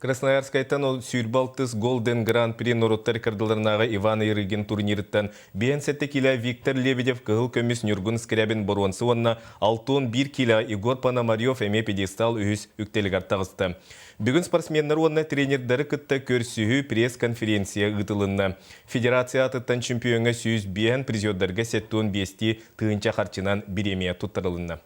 Красноярскайтан ол 26 Golden Grand Prix норуоттар кырдыларынааҕы Иван Ярыгин турнирыттан 57 киилэ Виктор Лебедев кыһыл көмүс Ньургун Скрябин боруонса уонна 61 киилэ Егор Пономарев эмиэ пьедестал үһүс үктэлигэр таҕыста. Бүгүн спортсменнар уонна тренердары кытта көрсүһүү пресс-конференция ыытылынна. Федерация аатыттан чемпиоҥҥа 105, призердарга 75 тыһыынча харчынан бириэмийэ туттарылынна.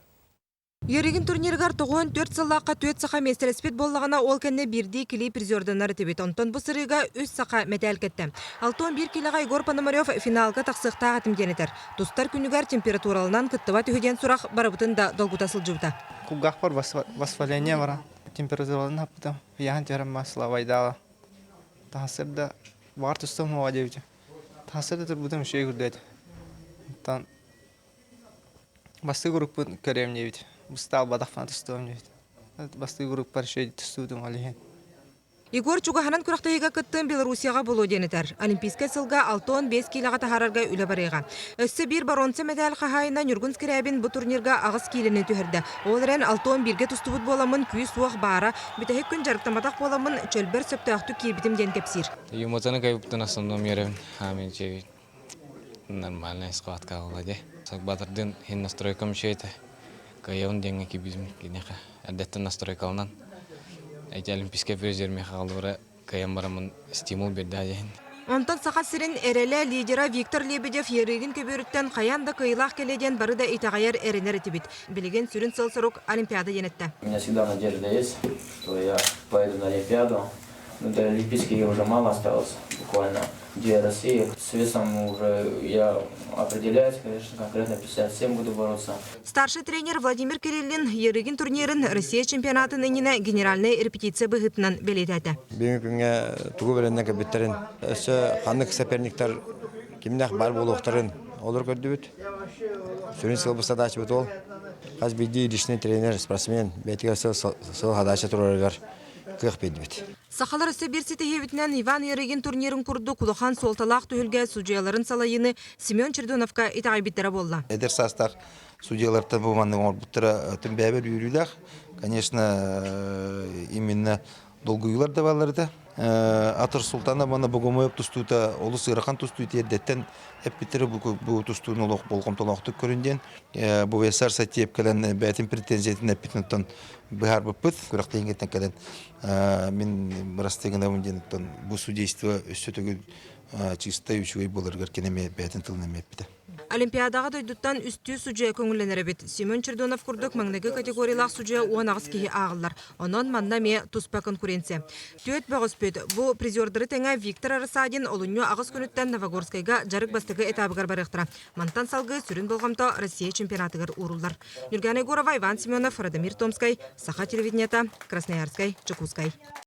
Юригин турнирыгар 94 сыллаахха түөрт саха миэстэлэспит буоллаҕына, ол кэннэ биирдии килии призерданар этибит. Онтон бу сырыыга үс саха мэтээл кэттэ. 61 киилэҕэ Егор Пономарев финалга тахсыахтаах этим диэн этэр. Тустар күнүгэр температураланан кыттыбат үһү диэн сурах барыбытын да долгута сылдьыбыта. Кулгаахпар воспаление баран температураларын хаппытым. Ыйаһын түһэрэн масло Таһасыр да баҕар тустам уоҕа диэбитим. Таһасыр да турбутум үчүгэй курдук этэ. Оттон Бастыы группун көрүөм диэбит. Быстаалбатахпына тустуом диэбит. Бастыы группар үчүгэй тустуутум ол иһин. Егор чугаһынан күрэхтэһиигэ кыттыан Белоруссияҕа буолуо диэн этэр. Олимпийскай сылга 65 киилэҕэ таһаарарга үлэ барыаҕа. Өссө биир боруонса мэтээл хаһаайына Ньургун Скрябин бу турнирга аҕыс киилэни түһэрдэ. Ол эрэн 61-гэ тустубут буоламмын күүс-уох баара, бүтэһик күн дьарыктамматах буоламмын чөлбөр сөптөөхтүк киирбитим диэн кэпсиир. Юматаны кайбыттан основном үөрэбин. Хаамин Нормальная схватка буолла дии. Батырдын иһин настройкам үчүгэй Кыайабын диэҥҥэ киирбитим киниэхэ. Эрдэттэн настройкаланан. Эти олимпийскай призер миэхэ хааллыбара кыайан бараммын стимул биэрдэ диэһин. Онтон Саха сирин эрэлэ лидера Виктор Лебедев Ерыгин көбүөрүттэн хайаан да кыайыылаах кэлиэ диэн бары да итэҕэйэр эрэнэр этибит. Билигин сүрүн сыал-сорук Олимпиада диэн эттэ. У меня всегда надежда есть, что я поеду на Олимпиаду. Ну, до Олимпийских игр уже мало осталось, буквально две России. С весом уже я определяюсь, конечно, конкретно 57 буду бороться. Старший тренер Владимир Кириллин Ерыгин турнирын Россия чемпионатын иннинэ генеральнай репетиция быһыытынан бэлиэтээтэ. Бүгүҥҥү күҥҥэ тугу бэлэмнэн кэлбиттэрин, өссө ханнык соперниктар кимнээх баар буолуохтарын олор көрдүбүт. Сүрүн сыалбыт задачабыт ол. Хас биирдии личный тренер, спортсмен бэйэтигэр сыл задача турарыгар кыах биэрдибит. Сахалар өссө биир ситиһиибитинэн Иван Ярыгин турнирын курдук улахан суолталаах түһүлгэ судьуйаларын салайыыны Семен Чердоновка итэҕэйбиттэрэ буолла. Эдэр саастаах судьуйалартан бу маннык оҥорбуттара түмбээбэр үөрүүлээх. Конечно, именно долгуйуулар да бааллар этэ. Атыр Султана уонна Богомоев тустуута олус ыарахан тустуу тиэрдэттэн эппиттэрэ бу тустууну олох болҕомтолоохтук көрүн диэн. Бу Весар Сатиев кэлэн бэйэтин претензиятын эппитин оттон быһаарбыппыт. Күрэхтэһииҥҥиттэн кэлэн мин бырастыы гынабын диэн оттон бу судейство өссө төгүл чистай үчүгэй буоларыгар кини эмиэ бэйэтин тылын эмиэ эппитэ. Олимпиадаҕа дойдуттан үстүү судьуйа көҥүллэнэр эбит. Семен Чердонов курдук маҥнайгы категориялаах судьуйа 18 киһи ааҕыллар. Онон манна эмиэ туспа конкуренция. Түөрт бөҕөспүт. Бу призердары тэҥэ Виктор Рассадин олунньу аҕыс күнүттэн Новогорскайга дьарык бастакы этабыгар барыахтара. Мантан салгыы сүрүн болҕомто Россия чемпионатыгар ууруллар. Нюргана Егорова, Иван Семенов, Радомир Томскай, Саха телевидениета, Красноярскай, Дьокуускай.